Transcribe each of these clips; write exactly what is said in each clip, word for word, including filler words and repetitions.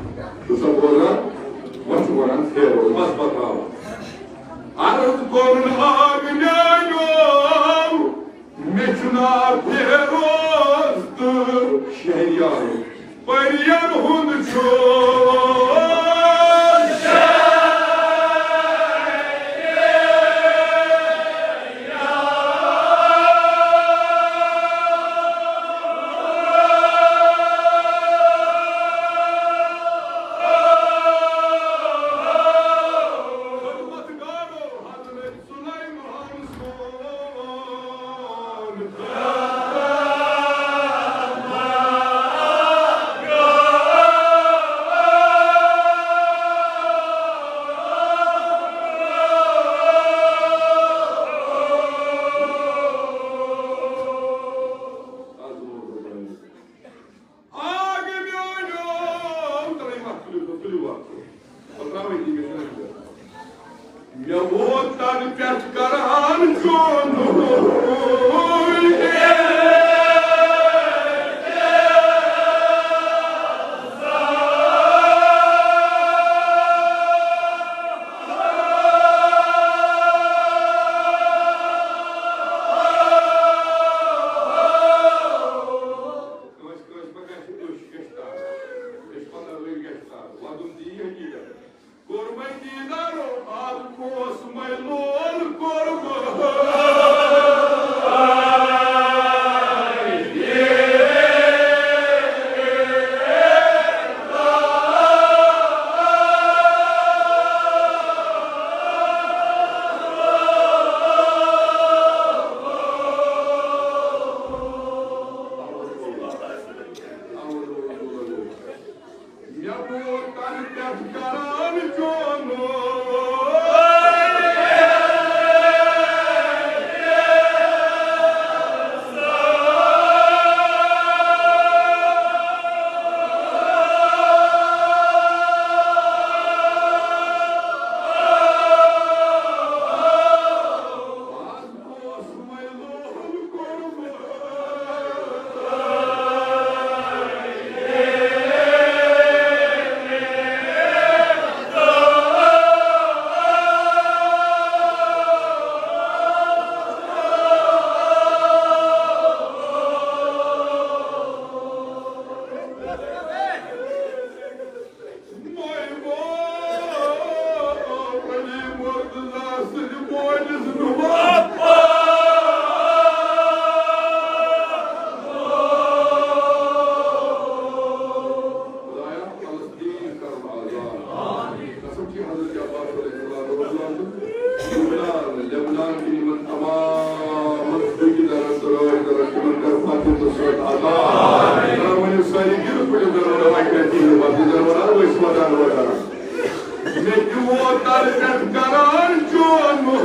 ژٕ چھُکھ بوزان؟ وۄنۍ چھُ وَنان پھیرو، بس پَکناو۔ عرض کوٚرُن آگ میٛانیو، مےٚ چھُ ناو پھیروز تہٕ شہریار۔ پرین ہُنٛد چھُ۔ آ، گٔے میٛانیو، ترٛٲیِو اَتھ، تُلِو، تُلِو اَتھ۔ پَتہٕ ترٛاوَے یہِ مےٚ چھُنہٕ ضروٗرت۔ مےٚ ووت تَنہٕ پٮ۪ٹھ کران چون۔ کٲنٛسہِ، کٲنٛسہِ ما گژھِ أچھ گژھِ تارٕ، أچھ پَتہٕ أچھ گژھِ تارٕ، وَدُن تہِ یی حقیٖقت۔ کوٚر مےٚ دیٖدار، اَتھ اوس مےٚ لول کوٚرمُت۔ مےٚ ووت تَنہٕ پٮ۪ٹھ کران چون۔ خدایا، فلسطین کرم آزاد۔ قسم چھِ حضرت عباس علیہ الصلوۃ والسلام تہٕ لبنان، لبنان کہِ یِمن تمام ٹھیکیدارن تہٕ رٲچھۍ دارن، تِمن کر فاتحہٕ تہٕ سۭتۍ آزاد۔ ترٛاوان یِم سٲری دِل پٲٹھۍ زن ونان، اَکہِ لٹہِ دِیِو بس، زن ونان، أسۍ ودان ودان۔ مےٚ تہِ ووت تَنہٕ پٮ۪ٹھ کران چون۔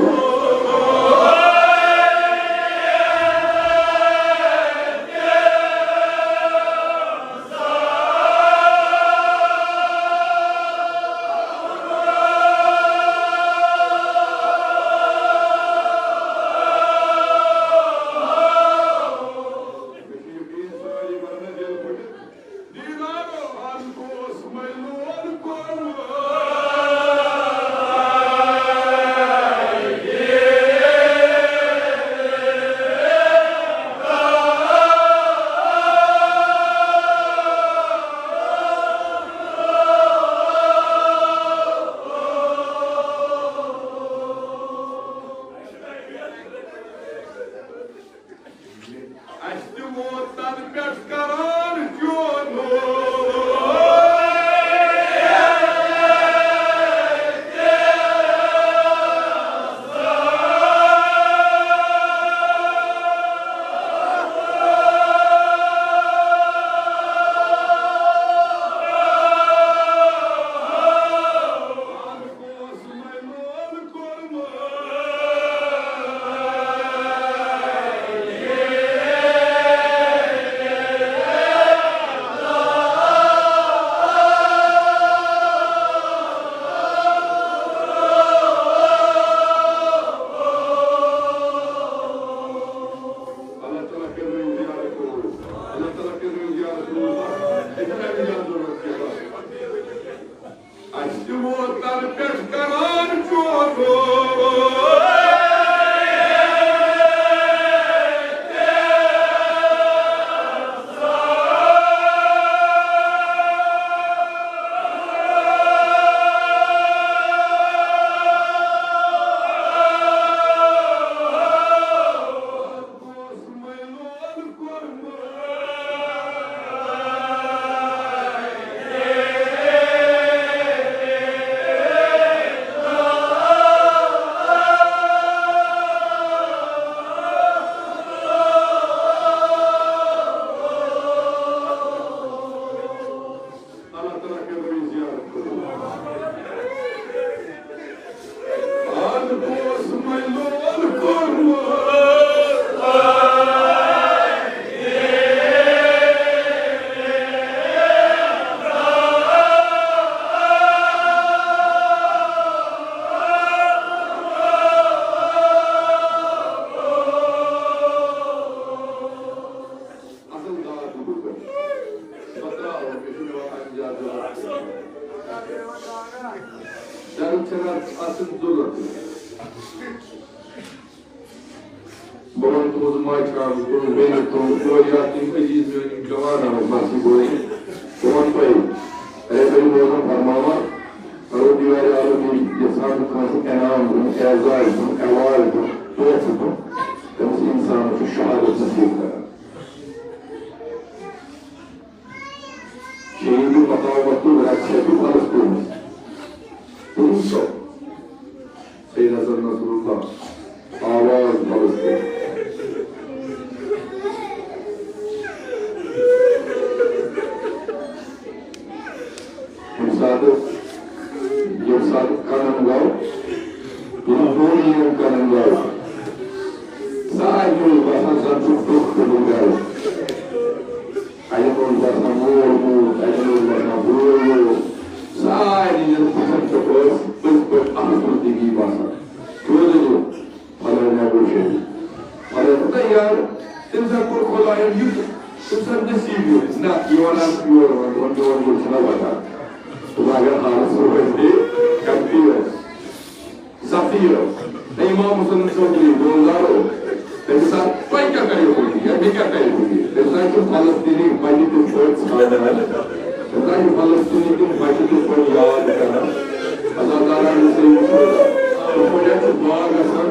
اللہ تعالیٰ کٔرِو یہِ زیارت قبول۔ آز گوس مےٚ لول کوٚرمُت۔ اصل داد دیُتُکھ تۄہہِ۔ بہٕ ترٛاوَو، مےٚ چھُ مےٚ واتان زیادٕ ضروٗرت۔ زیادٕ چھَنہٕ اَتھ آسان ضروٗرت۔ بہٕ وَنہٕ تُہٕنٛز ماجہِ کَران، تُہٕنٛز بیٚنہِ، تُہٕنٛز کورِ یا تِم عزیٖز میٛٲنۍ یِم جوان آمٕتۍ مَسجِد بوزنہِ۔ بہٕ وَنہٕ تۄہہِ، رہبری روزان فرماوان، پروردگار عالم ییٚلہِ یَژھان چھُ کٲنٛسہِ انعام دیُن، اعزاز دیُن، award دیُن، تحفہٕ دیُن، تٔمِس اِنسانَس چھُ شہادت نصیٖب کران۔ شہید مقامت الرقص فلسطین۔ پولیسو۔ سید حسن نصر اللہ۔ آواز فلسطین۔ ییٚمہِ ساتہٕ، ییٚمہِ ساتہٕ کَنَن گوٚو، ییٚلہِ ڈوٗنۍ یِم کَنَن گوٚو، سارنٕے اوس باسان زَن چھُ دُکھ پیوٚمُت گَرٕ۔ اَتٮ۪ن اوس باسان مول موج، اَتٮ۪ن اوس باسان بوے وول، سارنٕے یَن بُتھَن پٮ۪ٹھ ٲس پٔزۍ پٲٹھۍ اَفسوٗزدگی باسان۔ کیٛاہ دٔلیٖل؟ فلٲنۍ ہا گوٚو شہیٖد۔ فلٲنۍ، نہ یار، تٔمۍ سا کوٚر خۄدایَن یُتھ، تٔمۍ سا نصیٖب یُتھ۔ نہ، یہِ وَنان چھُ یورٕ وَنان، دَپان میون دِل چھُنہ وَٹان۔ تہٕ اگر حالَس منٛز وَنہِ بیٚیہِ، کَمہِ تہِ ٲسۍ۔ سفیر، اے امام حسن چوکری، گولزارو، تٔمِس سا تۄہہِ کیٛاہ کَریو بُتھِ؟ یا مےٚ کیٛاہ کَرِ بُتھِ؟ تٔمِس سا چھُ فلسطیٖنٕکۍ بَچہِ تِتھ پٲٹھۍ ژھانٛڈان۔ تٔمِس سا چھُ فلسطیٖنٕکۍ تِم بَچہِ تِتھ پٲٹھۍ یاد کَران۔ عزادارَن یُس یہِ وٕچھو، تِتھ پٲٹھۍ چھُ دُعا گژھان۔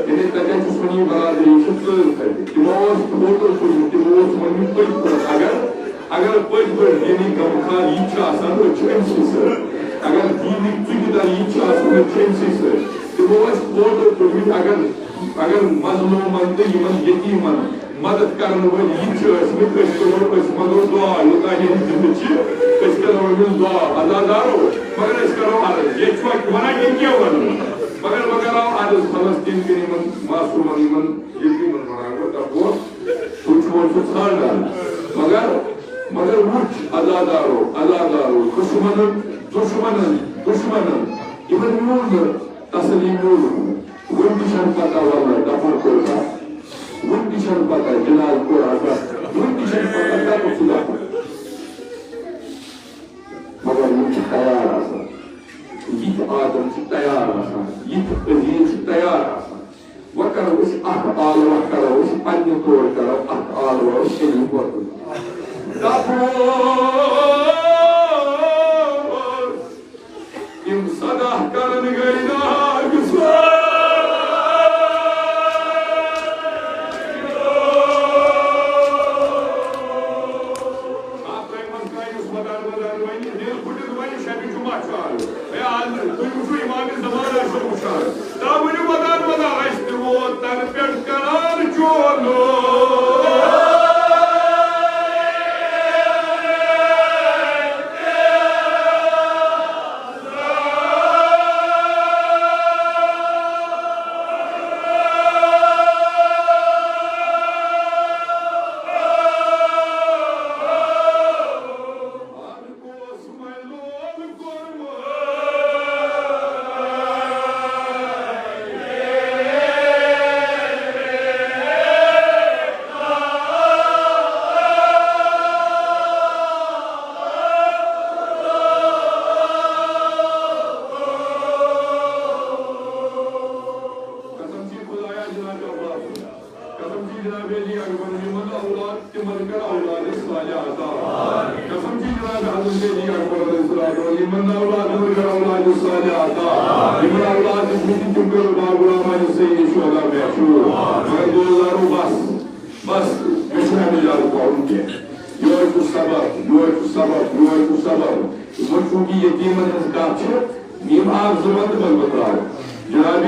یعنی تَتٮ۪ن چھُ سُنی برادٔری، یہِ چھِ ژٲر تَتہِ۔ تِمو اوس فوٹو تُلمُت، تِمو اوس ووٚنمُت پٔتۍ پٲٹھۍ، اگر اگر پٔتۍ پٲٹھۍ دینی غمخوار یہِ تہِ چھُ آسان، أسۍ چھِ أمۍ سٕے سۭتۍ۔ اگر دیٖنٕکۍ ژُکہِ دار یہِ تہِ چھُ آسان، أسۍ چھِ أمۍ سٕے سۭتۍ۔ تِمو ٲسۍ فوٹو تُلمٕتۍ، اگر، اگر مظلوٗمن تہٕ یِمن یتیٖمن مدد کرن وٲلۍ یہِ تہِ چھِ ٲسمٕتۍ، أسۍ کرو، أسۍ منٛگو دُعا، یوٚتام یِم زِندٕ چھِ، أسۍ کرو أمِس دُعا۔ عزادارو، مگر أسۍ کرو عرض، ییٚتہِ چھُ وۄنۍ وَنان، ییٚتہِ کیٛاہ وَنو؟ مگر وۄنۍ کرو عرض فلسطیٖن کٮ۪ن یِمن معصوٗمن، یِمن یتیٖمن وَنان، گوٚو، دَپہوس، سُہ چھُ وۄنۍ سُہ ژھانٛڈان۔ مگر، مگر وٕچھ، عزادارو، عزادارو، دُشمنن، دُشمنن، دُشمنن، یِمن میوٗل نہٕ تسلی میوٗل۔ وٕنہِ تہِ چھَنہٕ پتہ، واللہ، دفن کوٚر کَتھ۔ وٕنہِ تہِ چھَنہٕ پتہ، جنازٕ کوٚر ہا کَتھ۔ وٕنہِ تہِ چھَنہٕ پتہ، کَتھ چھُ دفن۔ مگر یِم چھِ تیار آسان۔ یِتھۍ آدم چھِ تیار آسان۔ یِتھۍ عزیٖز چھِ تیار آسان۔ وۄنۍ کرو أسۍ اکھ عالوہ، کرو أسۍ پننہِ طور، کرو اکھ عالوہ أسۍ شریٖف وۄتھُن۔ دپو، یِم صدا کرن گٔے ناگ سٲر۔ اَتھ تۄہہِ منٛز کانٛہہ یُس ودان ودان وَنہِ، دِل پھُٹِتھ وَنہِ، شبِ جمعہ چھُ آز۔ ہے، آز تُہۍ وٕچھِو، امام زمان آسِو وٕچھان۔ تَوٕ ؤنِو ودان ودان، اَسہِ تہِ ووت تَنہٕ پٮ۪ٹھ کران چولہٕ۔ یِمن اولادن کر اولاد صالح عطا۔ یِمن اولاد دِتمٕتۍ تِم کٔرِو باب الرحمن سید شہدا محشور۔ مگر دوستانو بس، بس، مےٚ چھُنہٕ اَمہِ زیادٕ پَرُن کینٛہہ۔ یورٕ چھُ صبر، یورٕ چھُ صبر، یورٕ چھُ صبر۔ وۄنۍ چوٗنٛکہِ یتیٖمن ہٕنٛز کتھ چھِ، یِم اکھ زٕ وَنہٕ تہٕ وۄنۍ بہٕ ترٛاوٕ۔ جنابِ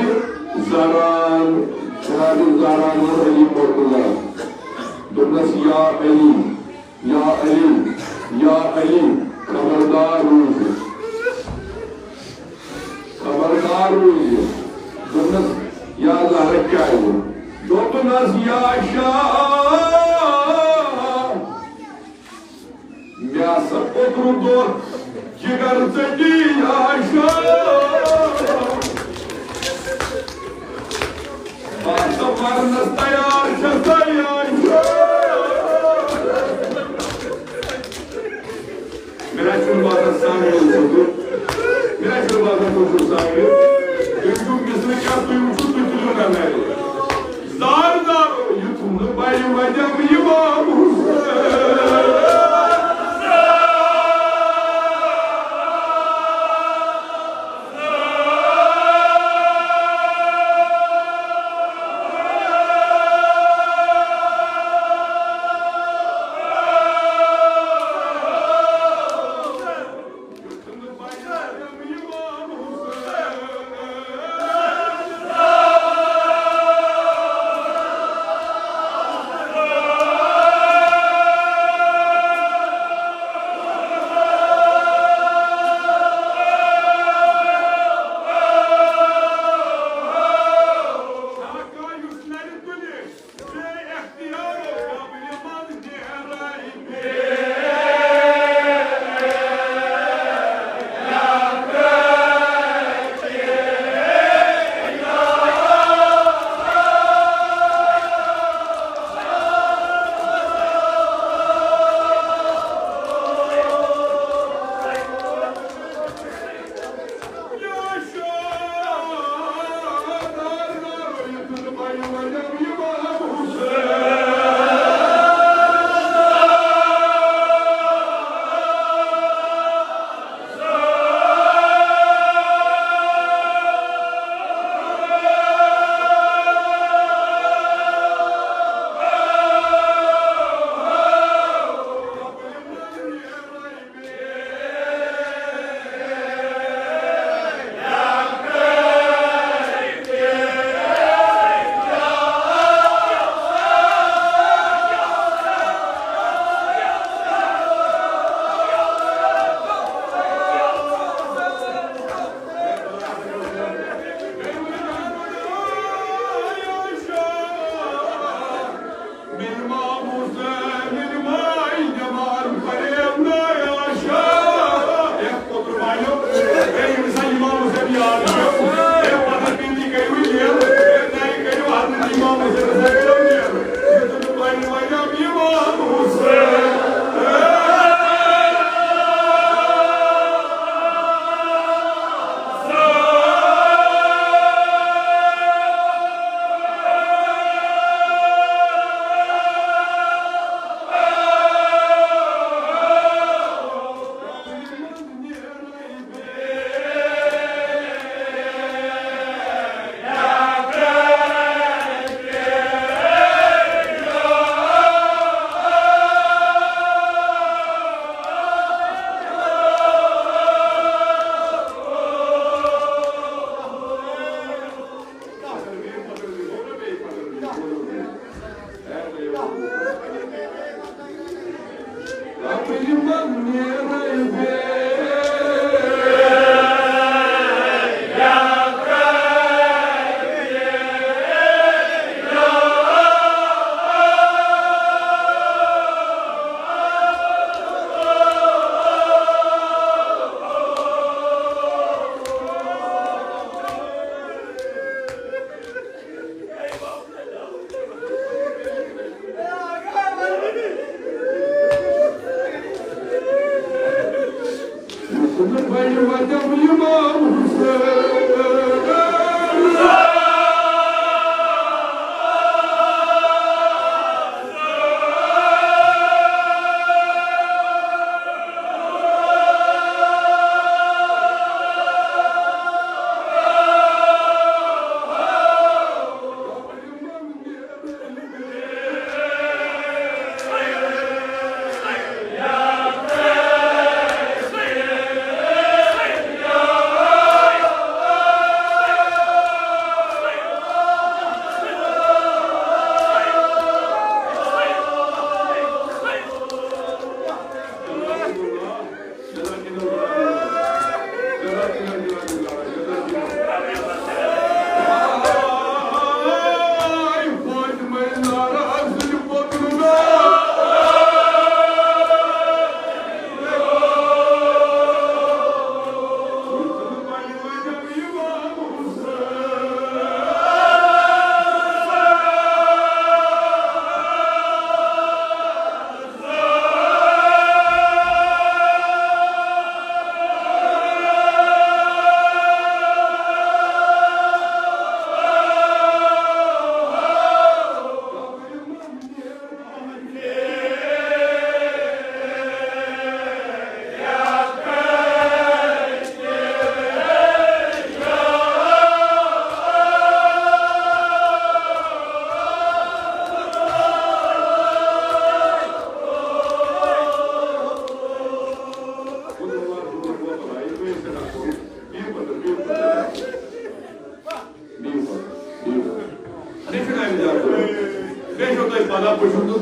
زہران، جنابِ زہران علی مرتضیٰ۔ دوٚپنس، یا علی، یا علی، یا علی، خبردار روٗزِو، خبردار روٗزِو۔ دوٚپنَس، یا زہرا کیٛاہ گوٚو؟ دوٚپنَس، یا شاہ، مےٚ ہسا اوترٕ دۄہ جگر ژٔٹی، یا شاہ۔ بہٕ ہسا مرنس تیار چھسا، یا شاہ۔ مےٚ چھُنہٕ باسان سامعیٖن چھُ تیُتھ۔ مےٚ چھُنہٕ باسان تُہۍ چھِو سامعیٖن۔ تُہۍ چھِو مِثلہٕ کیٛاہ، تُہۍ وٕچھِو، تُہۍ تُلِو نہ میلہِ۔ زار زار یُتھ نہٕ بَنہِ وَنٮ۪م اِمام حُسین۔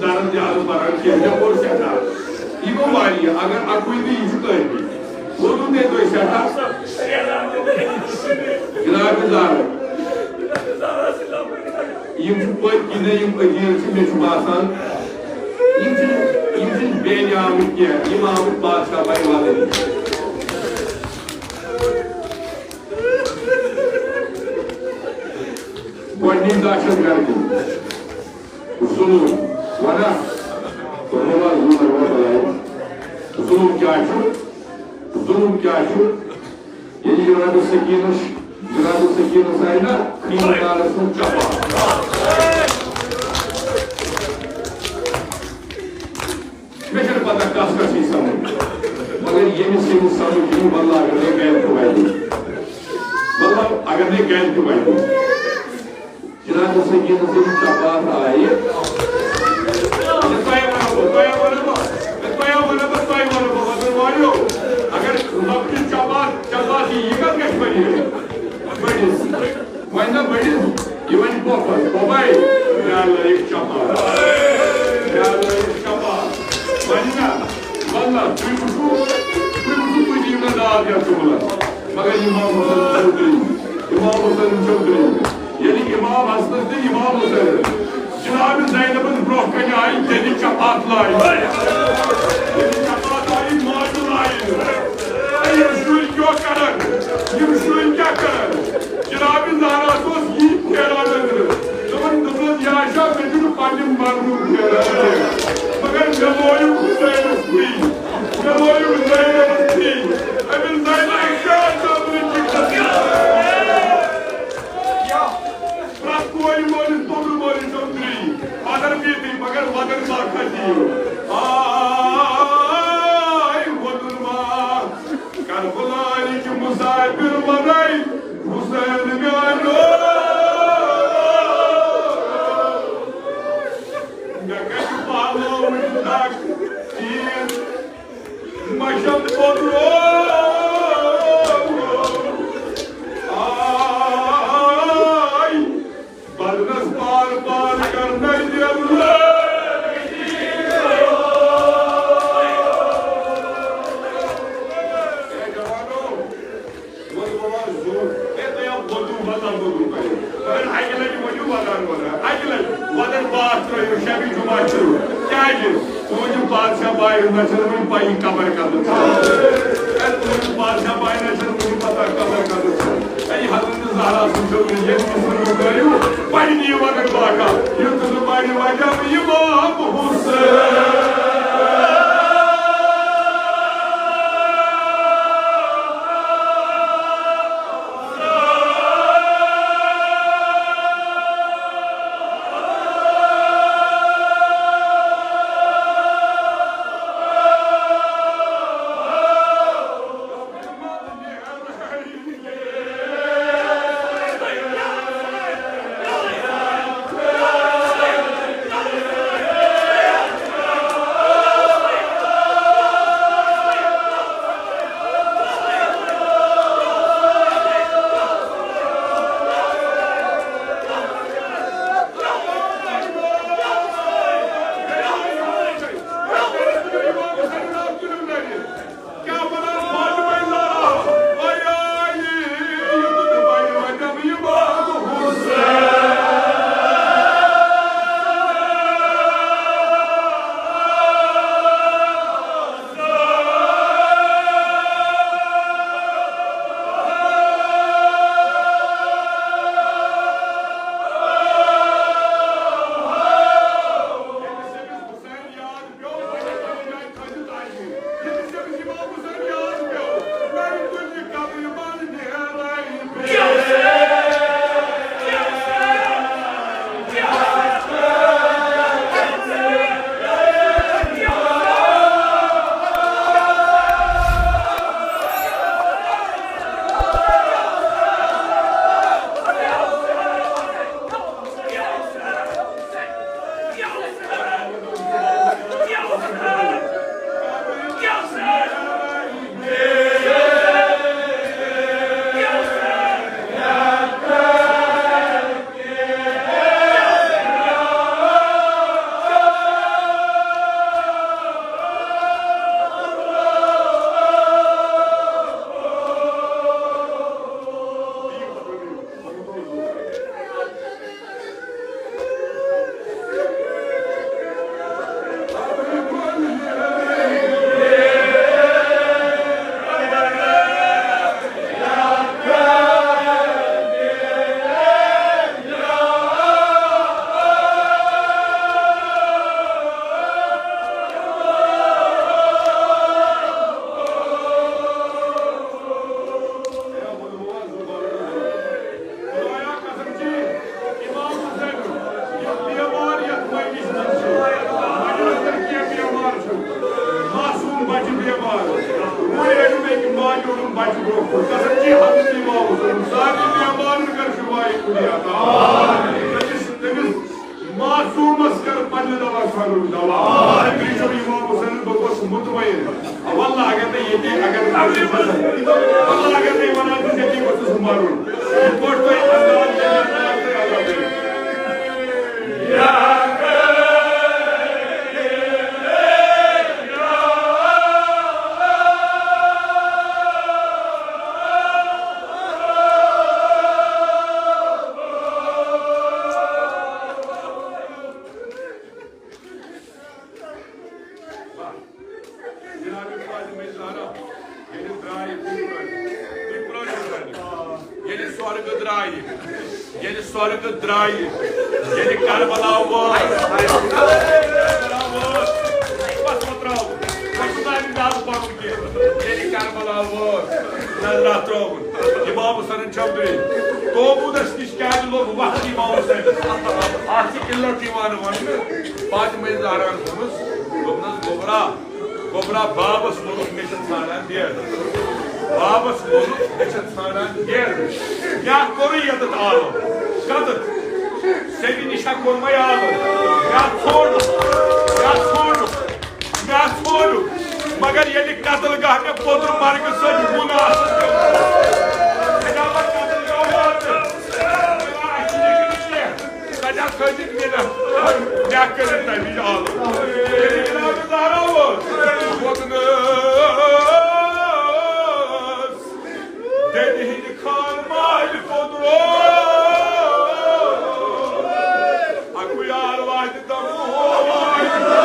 زیادٕ پَران کینٛہہ، مےٚ پوٚر سٮ۪ٹھاہ۔ یہِ گوٚو واریاہ، اگر اَکُے تہٕ یہِ چھُ کٲفی۔ ووٚنوُ مےٚ تۄہہِ سٮ۪ٹھاہ؟ جِناب زارو۔ یِم چھِ پٔتۍ کِنۍ یِم عزیٖز چھِ، مےٚ چھُ باسان، یِم چھِ، یِم چھِنہٕ بیٚنہِ آمٕتۍ کینٛہہ، یِم آمٕتۍ بادشاہ بھائی وَدٕنۍ۔ گۄڈٕنِچ دہشت گردی، ظلم، وَنہ، ظلم کیٛاہ چھُ؟ ظلم کیٛاہ چھُ؟ ییٚلہِ جناب سکیٖنَس، جناب سکیٖنَس آیہِ نا خیٖمہٕ نارَس منٛز چپاو۔ مےٚ چھَنہٕ پَتہ کَس کَس یی سَمٕجھ، مگر ییٚمِس ییٚمِس سَمٕجھ یی، واللہ اگر نے گَرِ تہِ وَتہِ۔ واللہ اگر نے گَرِ تہِ وَتہِ۔ جناب سکیٖنَس ییٚلہِ چپاو آیہِ، تۄہہِ وَنو بہٕ، تۄہہِ وَنو بہٕ، تۄہہِ وَنو بہٕ، تۄہہِ وَنو بہٕ، وَزَن والیو، اگر لۄکٹِس چپاو، چپاو یی، یہِ کَتھ گژھِ بٔڑِس؟ بٔڑِس۔ وۄنۍ نہ بٔڑِس، یہِ وۄنۍ پۄپھَس، پۄپھَے، مےٚ لٲیِکھ چپاو، مےٚ لٲیِکھ چپاو۔ وۄنۍ نہ، وَلہ، تُہۍ وٕچھِو، تُہۍ وٕچھِو، تُہۍ دِیِو مےٚ داد یَتھ جُملَس۔ مگر امام حسن چودھری، امام حسن چودھری، ییٚلہِ امام حسنس تہٕ امام حسین جناب زینبس برونٛہہ کنہِ آیہِ، تیٚلہِ چپاتھ لایہِ۔ تیٚلہِ چپاتھ آیہِ، ماجہِ لایہِ۔ اے، یِم شُرۍ کیٛاہ کرن؟ یِم شُرۍ کیٛاہ کرن؟ جناب زہراہس اوس یی پھیران أنٛدرٕ۔ دوٚپُن، دوٚپُن، یا شاہ، مےٚ چھُنہٕ پننہِ مرنُک پھیران کینٛہہ، مگر مےٚ لویُکھ حسینس تھی، مےٚ لویُکھ زینبس تھی۔ أمِس زینبس کیٛاہ آسہِ أنٛدرٕ کِنۍ؟ پرٛٮ۪تھ کورِ مٲلِس توٚبرٕ مٲلِس چھُ أنٛدری، مگر بیٚیہِ، مگر وَدَن ما کھَسہِ یہِ۔ آے وَدُن ما، کربلایِکۍ مُسافِر وَنَے حُسین میٛانیو۔ مےٚ کَتہِ پالووٕچ دَگ تیٖر مَشَن پوٚدرو۔ آے بدنس پار پار کرنے دِل۔ اے جوانو، وۄنۍ وَنو زوٗ، اے تۄہہِ آو وضوٗ، مطلب وضوٗ کٔرِو۔ مگر اَکہِ لَٹہِ ؤنِو وَدان وَدان، اَکہِ لَٹہِ وَدان پاس ترٛٲیِو، شبِ جُمعہ چھُ۔ کیٛازِ؟ تُہٕنٛدِ بادشاہ بایہِ ہٕنٛز نہ چھَنہٕ وٕنہِ پَیی قبر کَتَتھ چھِ۔ اے، تُہٕنٛدِ بادشاہ بایہِ نہ چھَنہٕ وٕنہِ پَتہ قبر کَتَتھ چھِ۔ اے، حضرت زہرا سٕنٛز چھَنہٕ وٕنہِ ییٚتہِ نِش وٕنہِ گٔیِو، پَیی نہٕ یہِ وَدَن واقعہ۔ یُتھ نہٕ بَنہِ وَجہ اِمام حُسین۔ برونٛہہ کُن۔ قسم چی حضرت امام حسین، سارنٕے بیمارن کر شفاء کلیہ عطا۔ تٔمِس، تٔمِس معصومس کر پننہِ دوا سانُن دوا۔ تُہۍ چھِو امام حسین، بہٕ گوس مطمئن۔ واللہ اگر نہٕ ییٚتی، اگر نہٕ، واللہ اگر نہٕ یہِ ونان چھُس ییٚتی گوٚژھُس بہٕ مرُن۔ یِتھ پٲٹھۍ تۄہہِ انداز چھُ، یہِ انداز تۄہہِ اللہ دِیہِ۔ جناب فاطمہ زہرا، ییٚلہِ درٛایہِ، تُہۍ پرٛٲرِو، تُہۍ پرٛٲرِو، پرٛٲرِو۔ ییٚلہِ سۄرگہٕ درٛایہِ، ییٚلہِ سۄرگہٕ درٛایہِ، ییٚلہِ کربلا وٲژ، کربلا وٲژ، بس وۄنۍ ترٛاوو۔ وۄنۍ چھُنہٕ اَمہِ زیادٕ پَرُن کینٛہہ۔ ییٚلہِ کربلا وٲژ، نظرا ترٛٲوٕن۔ امام حسینن چھَم بیٚیہِ۔ توبوٗدس نِش کیٛازِ لوٚگ وقت امام حسینس؟ اَتھ چھِ علت یِوان وَننہٕ۔ فاطمہ زہراہن ووٚنُس، دوٚپنَس، گوٚبرا، گوٚبرا، بابس ووٚنُکھ مےٚ چھِ ژھانڈان بیرٕ۔ بابس ووٚنُکھ مےٚ چھِ ژھانڈان بیرٕ۔ مےٚ کوٚرُے ییٚتٮ۪تھ عالم۔ کتٮ۪تھ؟ ژےٚ نِش ہا کوٚر مےٚ عالم۔ مےٚ ژھونڈُکھ۔ مےٚ ژھونڈُکھ۔ مےٚ ژھونڈُکھ۔ مگر ییٚلہِ قتل گاہ مےٚ پوٚدُر مرگہٕ سۭتۍ وُن آسُن پیوٚمُت۔ مےٚ دوٚپ، قتل گاہ واتہٕ۔ سجا سجد ملت۔ مےٚ کٔرِتھ تَمِچ عالم۔ ییٚلہِ جناب زہرا ووت، ووتنس دٮ۪دِ ہٕنٛدِ خان مالہِ پوٚدرو۔ اَکُے آل واتہِ دموے۔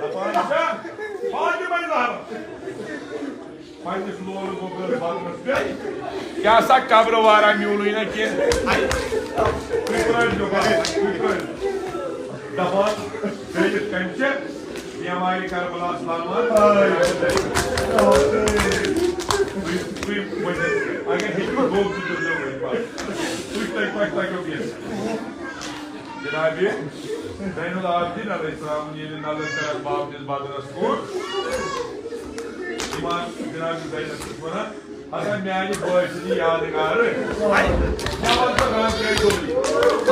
دَپان چھا، فاطمہ زہرا پننِس لولہٕ گوٚبرس بدنس پٮ۪ٹھ۔ کیٛاہ سا قبرٕ وارا میوٗلٕے نہ کینٛہہ۔ تُہۍ پرٛٲرۍزیو بس، تُہۍ پرٛٲرۍزیو۔ دَپان، بیٚیہِ یِتھ کٔنۍ چھِ بیمارِ کربلا سلامت۔ تُہۍ، تُہۍ ؤنِو، اگر ہیٚکِو، گوٚو تہِ کٔرۍزیو وۄنۍ بس۔ تُہۍ، تۄہہِ پٮ۪ٹھ تَگیو کینٛہہ۔ جناب زین العابدین علیہ السلام ییٚلہِ نظر کران بابنِس بدنس کُن، امام جناب زینس چھُس ونان، ہسا میانہِ بٲے سٕنٛدِ یادگار۔ مےٚ وَن ژٕ رنٛگ کیٛازِ گوٚمُت؟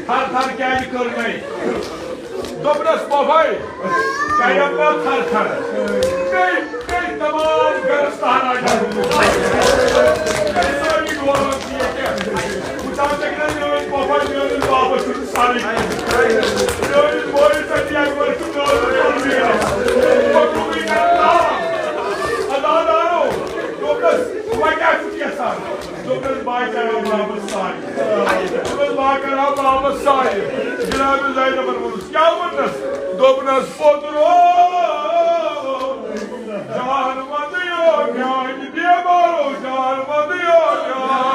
تھر تھر کیٛازِ کٔر مےٚ؟ دوٚپنس، پۄپھے، کَرٮ۪م نا تھر تھر۔ بیٚیہِ، بیٚیہِ تمام گرس تہنا چھا گوٚمُت۔ بیٚیہِ سٲری ڈولن چھِ ییٚتہِ۔ وٕچھان چھَکھ نا میٲنۍ پۄپھے، میٲنِس بابس چھُنہٕ سارے۔ میٲنِس مٲلِس سۭتۍ اَکہِ ؤرشہِ نٲوِس تربیت۔ پوٚتُس گٔے مےٚ ناو۔ عزادارو، دوٚپنَس، "وۄنۍ کیٛاہ چھُکھ یَژھان؟" دوٚپنَس، "بہٕ ہا کَرٕ ہا بابَس سارِ۔" دوٚپنَس، "بہٕ ہا کَرٕ ہا بابَس سارِ۔" جناب زینبَن ووٚنُس، کیٛاہ ووٚننَس؟ دوٚپنَس، "پوٚتُر او، جان وَندٕ یو میٛانہِ بیمارو، جان وَندٕ یو میٛانہِ۔"